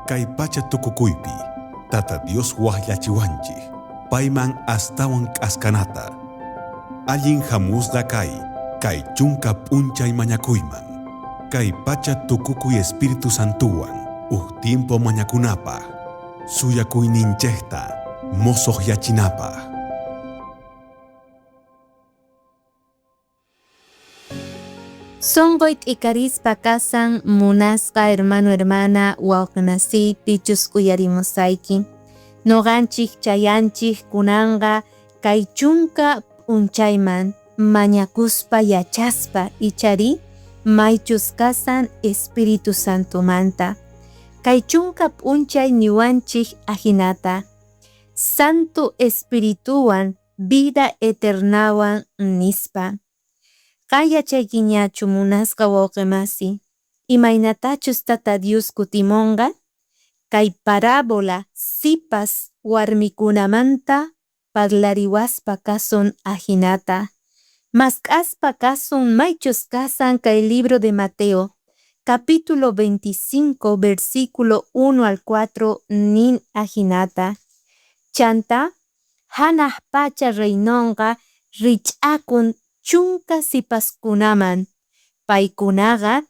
Kay pacha tukukuypi Tata Dios wajyachiwanchej payman astawan k'askanata. Allin jamusqa kay, kay chunka p'unchay mañakuyman. Kay pacha tukukuy Espíritu Santowan uj tiempo mañakunapaj, suyakuyninchejta mosojyachinapaj. Sonqoy t'ikarispa kasan munasqa hermano hermana wawqenasiy pichus uyarimusayki. Noqanchik chayanchik kunanqa kay chunka p'unchayman mañakuspa yachaspa ichari maychus kasan Espíritu Santomanta. Kay chunka p'unchay niwanchik ajinata. Santo Espirituwan vida eternawan nispa. Qan yachaykiñachu munasqa wawqemasi, imaynatachus Tata Dios kutimonqa? Kay parábola sipas warmikunamanta parlariwaspa kasun ajinata. Mask'aspa kasun maychus kasan kay libro de Mateo, capítulo 25, versículo 1 al 4 nin ajinata. Chanta, hanaj pacha reinonqa rich'akun chunka sipaskunaman. Paykunaqa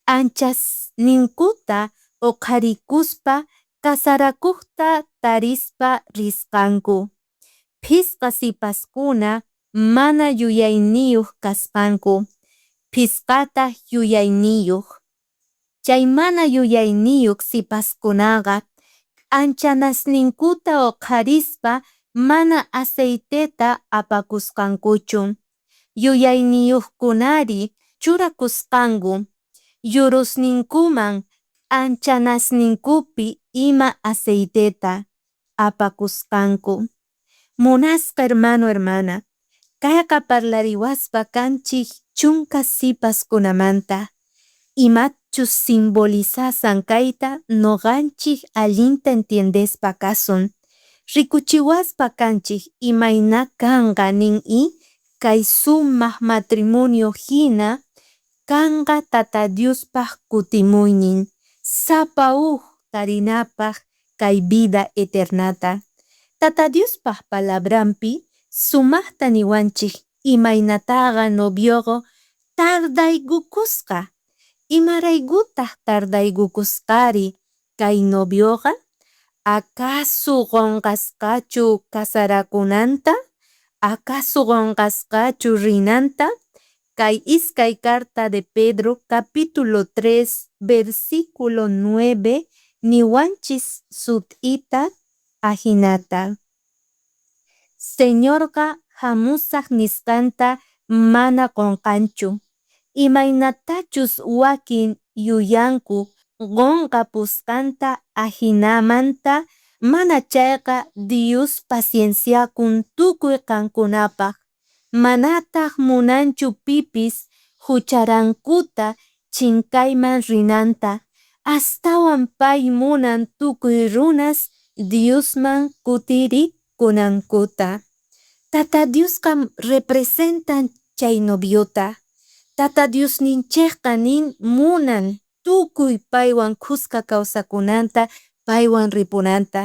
k'anchasninkuta oqharikuspa kasarakojta tarispa risqanku. Phisqa sipaskuna mana yuyayniyoj kasqanku, phisqataj yuyayniyoj. Chay mana yuyayniyoj sipaskunaqa k'anchanasninkuta oqharispa mana aceiteta apakusqankuchu. Yuyayniyojkunari churakusqanku yurusninkuman k'anchanasninkupi ima aceiteta apakusqanku. Munasqa hermano hermana, kayqa parlariwaspa kanchik chunka sipaskunamanta. Imachus simbolizasan kayta noqanchik allinta entiendespa kasun. Rikuchiwaspa kanchik imayna kanqa nin i kay sumaq matrimonio hina kanqa Tata Diospaj kutimuynin sapa uj tarinapaj kay vida eternata. Tata Diospaj palabranpi sumajta niwanchik imaynataqa novioqa tardaykukusqa. Imaraykutaj tardaykukusqari kay novioqa? Acaso qonqasqachu casarakunanta? Acaso qonqasqachu rinanta? Kay iskay carta de Pedro capítulo 3 versículo 9 niwanchis sut'ita ajinata. Señorqa jamusaj nisqanta mana qonqanchu. Imaynatachus wakin yuyanku qonqapusqanta ajinamanta, manachayqa Dios pacienciakun tukuy qankunapaj, manataj munanchu pipis jucharankuta chinkayman rinanta, astawan pay munan tukuy runas Diosman kutirikunankuta. Tata Diosqa representan chay noviota. Tata Diosninchejqa nin munan tukuy paywan khuska kawsakunanta, paywan ripunanta.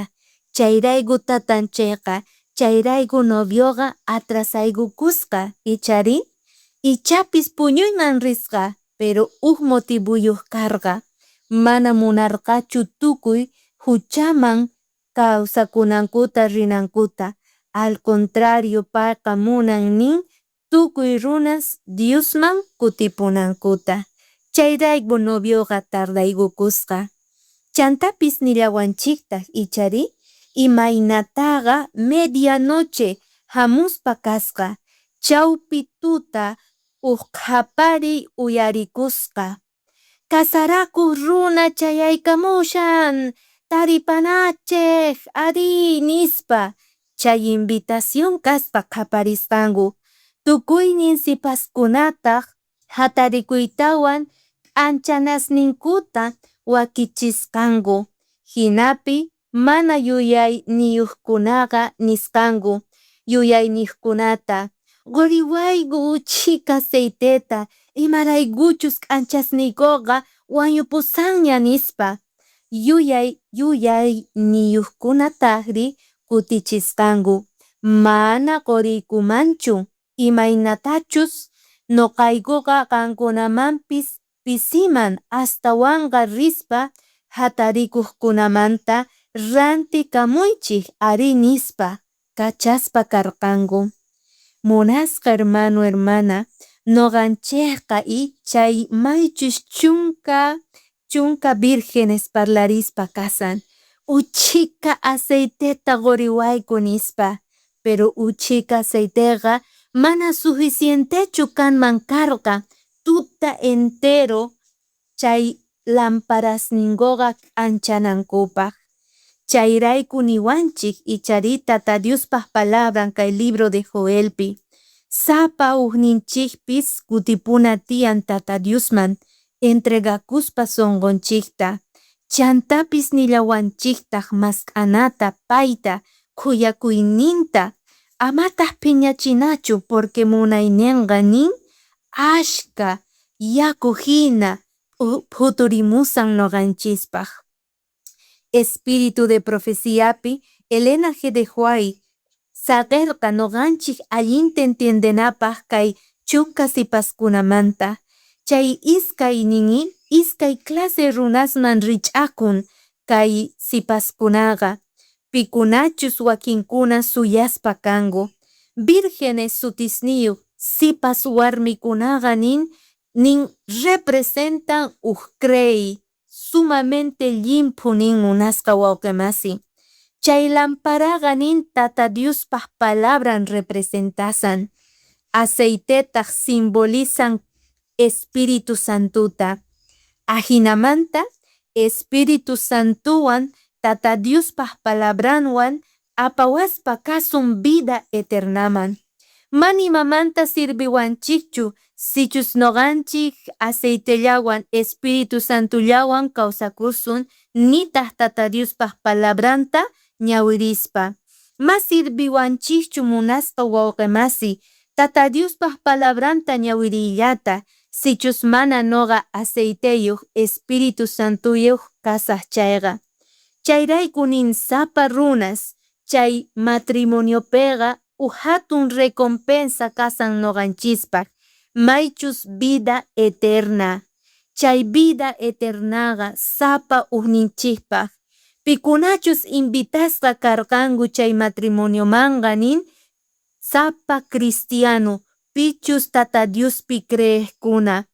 Chayrayku tatanchejqa, chayrayku novioqa atrasaykukusqa, ichari? Ichapis puñuyman risqa, pero uj motivoyoj karqa. Mana munarqachu tukuy juchaman kawsakunankuta rinankuta. Al contrario, payqa munan nin tukuy runas Diosman kutipunankuta. Chayrayku novioqa tardaykukusqa. Chantapis nillawanchiktaj ichari? Imaynataqa medianoche jamuspa kasqa, chawpi tuta uj qhapariy uyarikusqa. Kasarakoj runa chayaykamushan, taripanachej arí nispa. Chay invitación kaspa qhaparisqanku. Tukuynin sipaskunataj jatarikuytawan k'anchanasninkuta wakichisqanku. Jinapi mana yuyayniyojkunaqa nisqanku yuyayniyojkunata: Qoriwayku chhika aceiteta, imaraykuchus k'anchasniykoqa wañupusanña nispa. Yuyay yuyayniyojkunatajrí kutichisqanku: Mana qoriykumanchu, imaynatachus noqaykoqa qankunamanpis pisiman, astawanqa rispa jatarikojkunamanta rantikamuychej ari, nispa kachaspa karqanku. Munasqa hermano, hermana, noqanchejqa y chay maychus chunka vírgenes parlarispa kasan uchhika aceiteta qoriwayku nispa, pero uchhika aceiteqa mana suficientechu kanman karqa tuta entero chay lamparasninkoqa k'anchanankupaj. Chayrayku niwanchej icharí Tata Diospa palabran kay libro de Joelpi sapa ujninchejpis kutipuna tiyan Tata Diosman entregakuspa sonqonchejta. Chantapis nillawanchejtaj mask'anata payta, khuyakuyninta, amataj phiñachinachu porque munaynenqa nin ashkha yaku jina phuturimusan noqanchispaj. Espíritu de profeciapi Elena G. de White saqerqa noqanchej allinta entiendenapaj kay chunka sipaskunamanta. Chay iskay nin iskay clase runasman rich'akun kay sipaskunaqa, pikunachus wakinkuna suyaspa kanku. Vírgenes sutisniyoj sipas warmikunaqa nin representan uj creey sumamente llimphu nin munasqa wawqe masi. Chay lamparaqa nin Tata Diospa palabran representasan, aceitetaj simbolizan Espíritu Santuta. Ajinamanta Espíritu Santuwan Tata Diospa palabranwan apawaspa kasun vida eternaman. Mana imamanta sirviwanchejchu sichus noqanchej aceitellawan Espíritu Santullawan kawsakusun nitaj Tata Diospa palabranta ñawirispa. Ma sirviwanchejchu munasqa wawqe masi Tata Diospa palabranta ñawiriyllata sichus mana noqa aceiteyoj Espíritu Santuyoj kasaj chayqa. Chayrayku nin sapa runas chay matrimoniopeqa uj jatun recompensa kasan noqanchispaj maychus vida eterna. Chay vida eternaqa sapa ujninchejpaj. Pikunachus invitasqa karqanku chay matrimoniomanqa nin sapa cristiano pichus Tata Diospi creejkuna,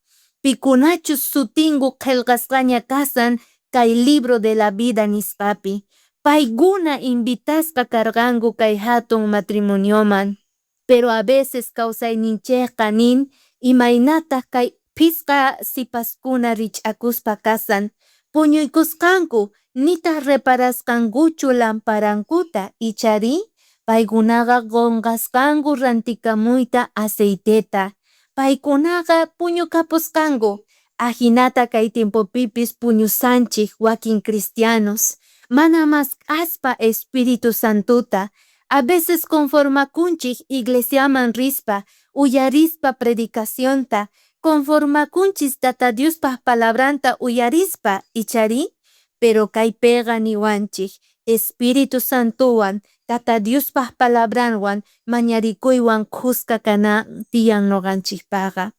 pikunachus sutinku qhelqasqaña kasan kay libro de la vida nisqapi. Paykuna invitasqa karqanku kay jatun matrimonioman. Pero a veces kawsayninchejqa nin imaynataj kay phisqa sipaskuna rich'akuspa kasan puñuykusqanku nitaj reparasqankuchu lamparankuta icharí paykunaqa qonqasqanku rantikamuyta aceiteta. Paykunaqa puñukapusqanku. Ajinata kay tiempopipis puñusanchej wakin cristianos mana mask'aspa Espíritu Santuta. A veces conformakunchej iglesiaman rispa, uyarispa predicacionta, conformakunchis Tata Diospa palabranta uyarispa, icharí? Pero kaypeqa niwanchej Espíritu Santuwan Tata Diospa palabranwan mañarikuywan khuska kana tiyan noqanchejpaqa.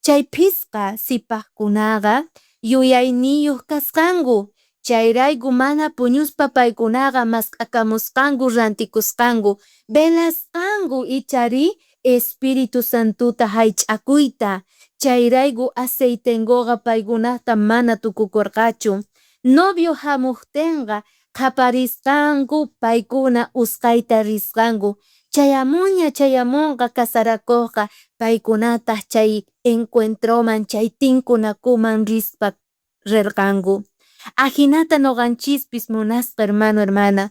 Chay phisqa sipaskunaqa yuyayniyoj kasqanku. Chayrayku mana puñuspa paykunaqa mask'akamusqanku rantikusqanku, velasqanku icharí Espíritu Santuta jaych'akuyta. Chayrayku aceitenkoqa paykunata mana tukukorqachu. Novio jamojtenqa qhaparisqanku paykuna usqhayta risqanku. Chayamunña chayamonqa casarakojqa paykunataj chay encuentroman chay tinkunakuman rispa rerqanku. Ajinata noqanchispis munasqa hermano, hermana,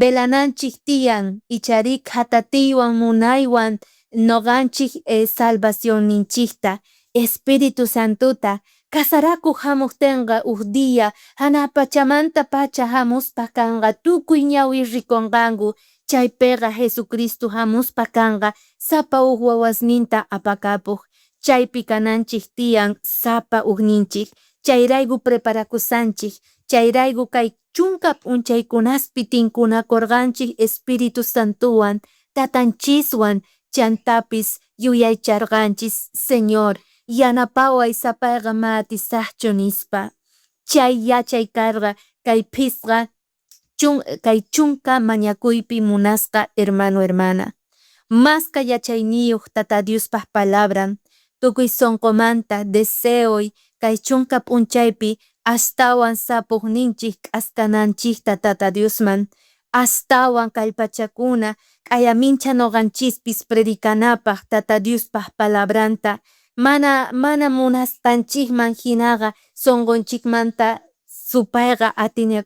velananchej tiyan icharí khatatiywan munaywan noqanchej salvacionninchejta Espíritu Santuta. Casarakoj jamojtenqa uj día janaj pachamantapacha jamuspa kanqa tukuy ñawi rikonqanku chaypeqa Jesucristo jamuspa kanqa sapa uj wawasninta apakapoj. Chaypi kananchej tiyan sapa ujninchej. Chayrayku preparakusanchej. Chayrayku kay chunka p'unchaykunaspi tinkunakorqanchej Espíritu Santowan, Tatanchiswan, chantapis yuyaycharqanchis, Señor, yanapaway sapayqa ma atisajchu nispa. Chay yachay karqa kay phisqa kay chunka mañakuypi munasqa hermano hermana. Maska yachayniyoj Tata Diospaj palabran, tukuy sonqomanta deseoy kay chunka p'unchaypi astawan sapojninchej k'askananchejta Tata Diosman, astawan kallpachakuna k'ayamincha noqanchispis predicanapaj Tata Diospaj palabranta, mana mana munasqanchejman hinaqa sonqonchikmanta supayqa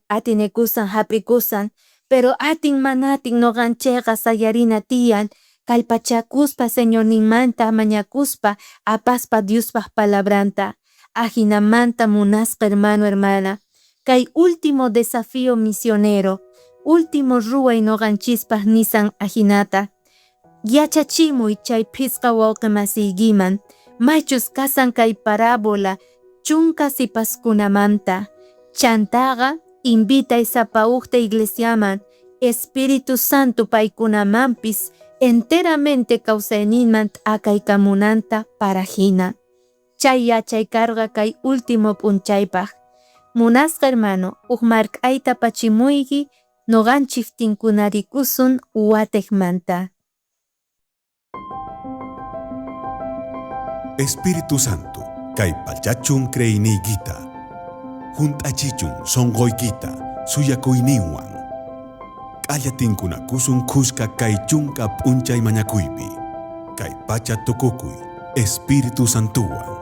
atinekusan jap'ikusan, pero atin mana atin noqanchejqa sayarina tiyan kallpachakuspa Señorninmanta mañakuspa apaspa Diospaj palabranta. Ajinamanta munasqa hermano hermana, kay último desafío misionero, último ruway noqanchispaj nisan ajinata. Yachachimuy chay phisqa wawqi masiykiman, maychus kasan kay parábola chunka sipaskunamanta. Chantaqa invitay sapa ujta iglesiaman, Espíritu Santo paykunamanpis enteramente kawsayninman t'akaykamunanta para hina. Chay yachay karqa kay último p'unchaypaj. Munasqa hermano, uj mark'ayta pachimuyki noqanchik tinkunarikusun watejmanta. Espíritu Santo, kay pachachun creeyniykita, junt'achichun sonqoykita suyakuyninwan. K'alla tinkunakusun khuska kay chunka p'unchay mañakuypi. Kay pacha tukukuy Espíritu Santowan.